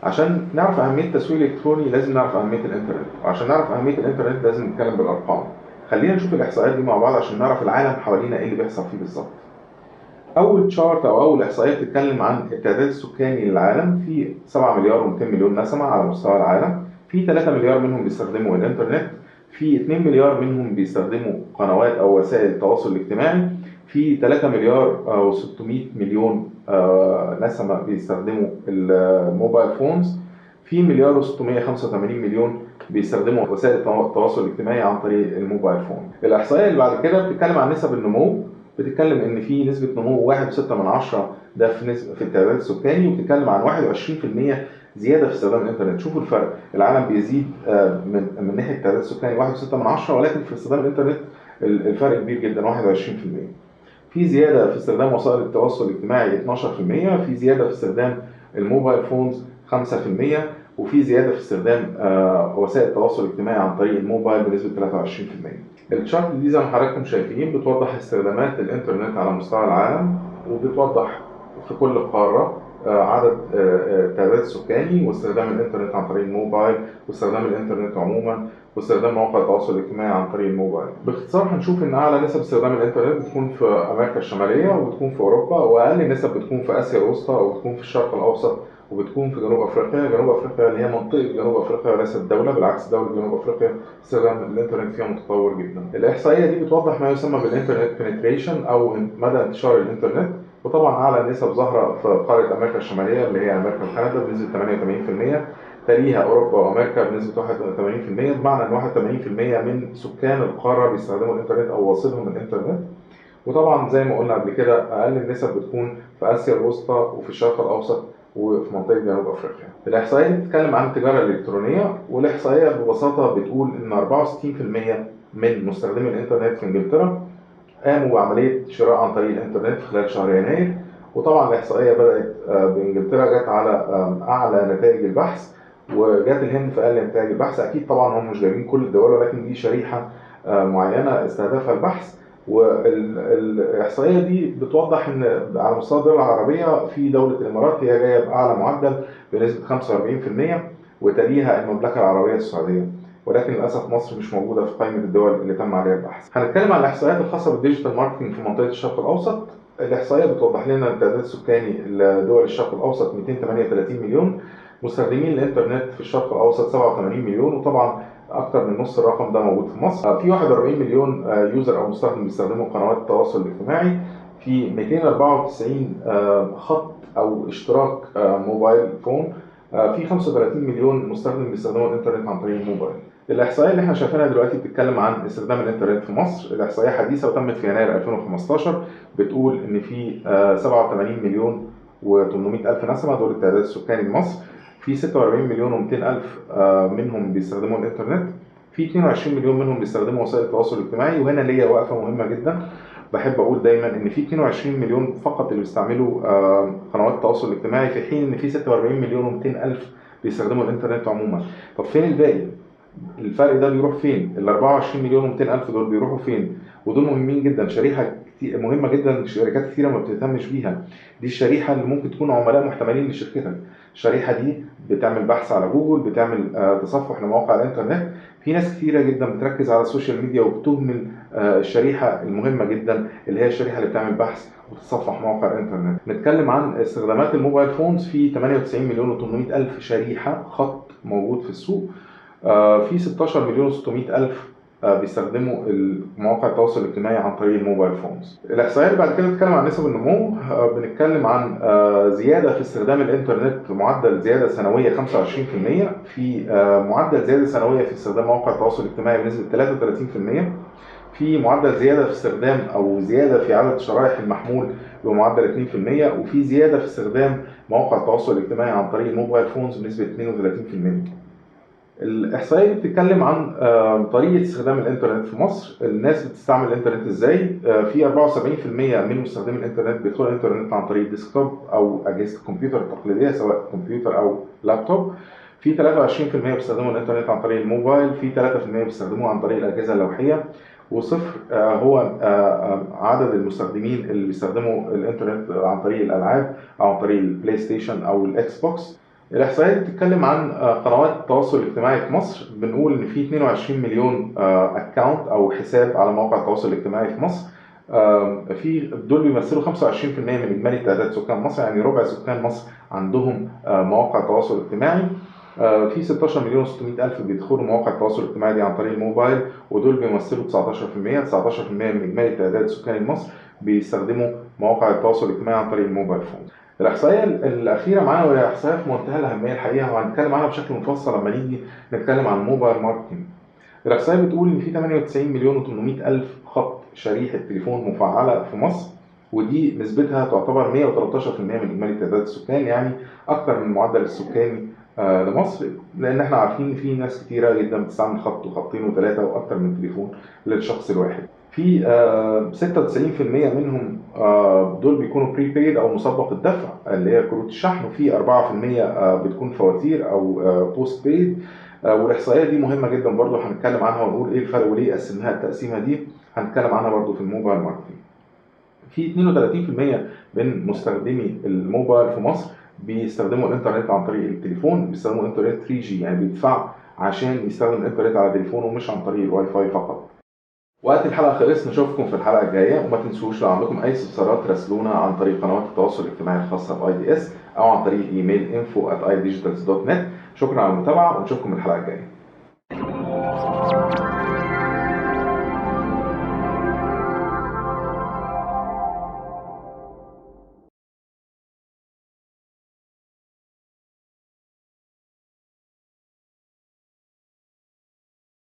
عشان نعرف أهمية التسويق الإلكتروني لازم نعرف أهمية الإنترنت، وعشان نعرف أهمية الإنترنت لازم نتكلم بالأرقام. خلينا نشوف الإحصائيات دي مع بعض عشان نعرف العالم حوالينا إيه اللي بيحصل فيه بالظبط. أول chart أو أول إحصائية بتتكلم عن التعداد السكاني للعالم. في 7 مليار و200 مليون نسمة على مستوى العالم، في 3 مليار منهم بيستخدموا الإنترنت، في 2 مليار منهم بيستخدموا قنوات أو وسائل التواصل الاجتماعي، في 3 مليار و600 مليون نسمة بيستخدموا ال mobile phones، في مليار و685 مليون بيستخدموا وسائل التواصل الاجتماعي عن طريق ال mobile phone. الإحصائية اللي بعد كده بتتكلم عن نسب النمو، بتتكلم إن في نسبة نمو 1.6 ده في نسبة في التعداد السكاني، وبتتكلم عن 21% زيادة في استخدام الإنترنت. شوفوا الفرق، العالم بيزيد من ناحية التعداد السكاني 1.6، ولكن في استخدام الإنترنت الفرق كبير جدا 21%. في زيادة في استخدام وسائل التواصل الاجتماعي 12%، في زيادة في استخدام ال mobile phones 5%، وفي زيادة في استخدام وسائل التواصل الاجتماعي عن طريق الموبايل بنسبة 23%. ال chart دي زي ما حضراتكم شايفين بتوضح استخدامات الإنترنت على مستوى العالم، وبتوضح في كل قارة عدد التعداد السكاني واستخدام الإنترنت عن طريق الموبايل واستخدام الإنترنت عموما واستخدام مواقع التواصل الاجتماعي عن طريق الموبايل. باختصار هنشوف ان اعلى نسب استخدام الانترنت بتكون في امريكا الشمالية وبتكون في اوروبا، واقل نسب بتكون في اسيا الوسطى وبتكون في الشرق الاوسط وبتكون في جنوب افريقيا. جنوب افريقيا اللي هي منطقة جنوب افريقيا وليست دولة، بالعكس دولة جنوب افريقيا استخدام الانترنت فيها متطور جدا. الاحصائية دي بتوضح ما يسمى بال internet penetration او مدى انتشار الانترنت، وطبعا اعلى نسب ظاهره في قارة امريكا الشمالية اللي هي امريكا وكندا بنسبة 88%، تليها اوروبا وامريكا بنسبة 81%، بمعنى ان 81% من سكان القارة بيستخدموا الانترنت او واصلهم الانترنت. وطبعا زي ما قلنا قبل كده اقل النسب بتكون في اسيا الوسطى وفي الشرق الاوسط وفي منطقة جنوب افريقيا. الاحصائية دي بتتكلم عن التجارة الالكترونية، والاحصائيه ببساطة بتقول ان 64% من مستخدمي الانترنت في انجلترا قاموا بعملية شراء عن طريق الانترنت في خلال شهر يناير. وطبعا الاحصائية بدات بانجلترا، جت على اعلى نتائج البحث، وجت الهند في اقل نتائج البحث. اكيد طبعا هم مش جايبين كل الدول، ولكن دي شريحة معينة استهدفها البحث. والاحصائيه دي بتوضح ان على مستوى الدول العربية في دولة الامارات هي جاية باعلى معدل بنسبة 45%، وتليها المملكة العربية السعودية، ولكن للاسف مصر مش موجودة في قائمة الدول اللي تم عليها البحث. هنتكلم عن الاحصائيات الخاصة بال digital marketing في منطقة الشرق الاوسط. الاحصائية بتوضح لنا التعداد السكاني لدول الشرق الاوسط 238 مليون، مستخدمين الانترنت في الشرق الاوسط 87 مليون، وطبعا اكثر من نص الرقم ده موجود في مصر. في 41 مليون user او مستخدم بيستخدموا قنوات التواصل الاجتماعي، في 294 خط او اشتراك mobile phone، في 35 مليون مستخدم بيستخدموا الانترنت عن طريق الموبايل. الاحصائية اللي احنا شايفينها دلوقتي بتتكلم عن استخدام الانترنت في مصر. الاحصائية حديثه وتمت في يناير 2015، بتقول ان في 87 مليون و800 الف نسمه دول التعداد السكاني لمصر، في 46 مليون و200 الف منهم بيستخدموا الانترنت، في 22 مليون منهم بيستخدموا وسائل التواصل الاجتماعي. وهنا ليا وقفه مهمة جدا، بحب اقول دايما ان في 22 مليون فقط اللي بيستعملوا قنوات التواصل الاجتماعي، في حين ان في 46 مليون و200 الف بيستخدموا الانترنت عموما. طب فين الباقي؟ الفرق ده بيروح فين؟ ال 24 مليون و200 الف دول بيروحوا فين؟ ودول مهمين جدا، شريحة مهمة جدا شركات كثيرة ما بتهتمش بيها. دي الشريحة اللي ممكن تكون عملاء محتملين لشركتك. الشريحة دي بتعمل بحث على جوجل، بتعمل تصفح لمواقع الانترنت. في ناس كثيرة جدا بتركز على ال social media وبتهمل الشريحة المهمة جدا اللي هي الشريحة اللي بتعمل بحث وتتصفح مواقع الانترنت. نتكلم عن استخدامات ال mobile phones، في 98 مليون و800 الف شريحة خط موجود في السوق، في 16 مليون و600 الف بيستخدموا مواقع التواصل الاجتماعي عن طريق ال mobile phones. الاحصائية اللي بعد كده بتتكلم عن نسب النمو، بنتكلم عن زيادة في استخدام الانترنت، معدل زيادة سنوية 25%، في معدل زيادة سنوية في استخدام مواقع التواصل الاجتماعي بنسبة 33%، في معدل زيادة في استخدام او زيادة في عدد شرائح المحمول بمعدل 2%، وفي زيادة في استخدام مواقع التواصل الاجتماعي عن طريق ال mobile phones بنسبة 32%. الاحصائية دي بتتكلم عن طريقه استخدام الانترنت في مصر، الناس بتستعمل الانترنت ازاي. في 74% من مستخدمي الانترنت بيدخلوا الانترنت عن طريق ال desktop او اجهزة الكمبيوتر التقليدية سواء كمبيوتر او لابتوب، في 23% بيستخدموا الانترنت عن طريق الموبايل، في 3% بيستخدموه عن طريق الاجهزة اللوحيه، وصفر هو عدد المستخدمين اللي بيستخدموا الانترنت عن طريق الالعاب او عن طريق ال PlayStation او ال Xbox. الاحصائيات بتتكلم عن قنوات التواصل الاجتماعي في مصر. بنقول ان في 22 مليون account او حساب على مواقع التواصل الاجتماعي في مصر. في دول بيمثلوا 25% من اجمالي تعداد سكان مصر، يعني ربع سكان مصر عندهم مواقع تواصل اجتماعي. في 16 مليون و600 الف بيدخلوا مواقع التواصل الاجتماعي دي عن طريق الموبايل، ودول بيمثلوا 19% من اجمالي تعداد سكان مصر بيستخدموا مواقع التواصل الاجتماعي عن طريق ال mobile phone. الإحصائية الأخيرة معانا وهي إحصائية في منتهى الأهمية الحقيقة، وهنتكلم عنها بشكل مفصل لما نيجي نتكلم عن ال mobile marketing. الإحصائية بتقول إن في 98 مليون و800 ألف خط شريحة تليفون مفعلة في مصر، ودي نسبتها تعتبر 113% من إجمالي تعداد السكان، يعني أكثر من المعدل السكاني لمصر، لأن إحنا عارفين إن في ناس كتيرة جدا بتستعمل خط وخطين وثلاثة وأكثر من تليفون للشخص الواحد. في 96% منهم دول بيكونوا prepaid او مسبق الدفع اللي هي كروت الشحن، وفي 4% بتكون فواتير او postpaid. والاحصائيه دي مهمة جدا برضو، هنتكلم عنها ونقول ايه الفرق وليه قسمناها التقسيمه دي، هنتكلم عنها برضو في ال mobile marketing. في 32% من مستخدمي الموبايل في مصر بيستخدموا الانترنت عن طريق التليفون، بيستخدموا الانترنت 3G، يعني بيدفع عشان يستخدم الانترنت على تليفونه مش عن طريق الواي فاي فقط. وقت الحلقة خلص، نشوفكم في الحلقة الجاية، وما تنسوش لو عندكم أي استفسارات راسلونا عن طريق قنوات التواصل الاجتماعي الخاصة ب IDS أو عن طريق ايميل info@idigitals.net. شكرا على المتابعة ونشوفكم الحلقة الجاية.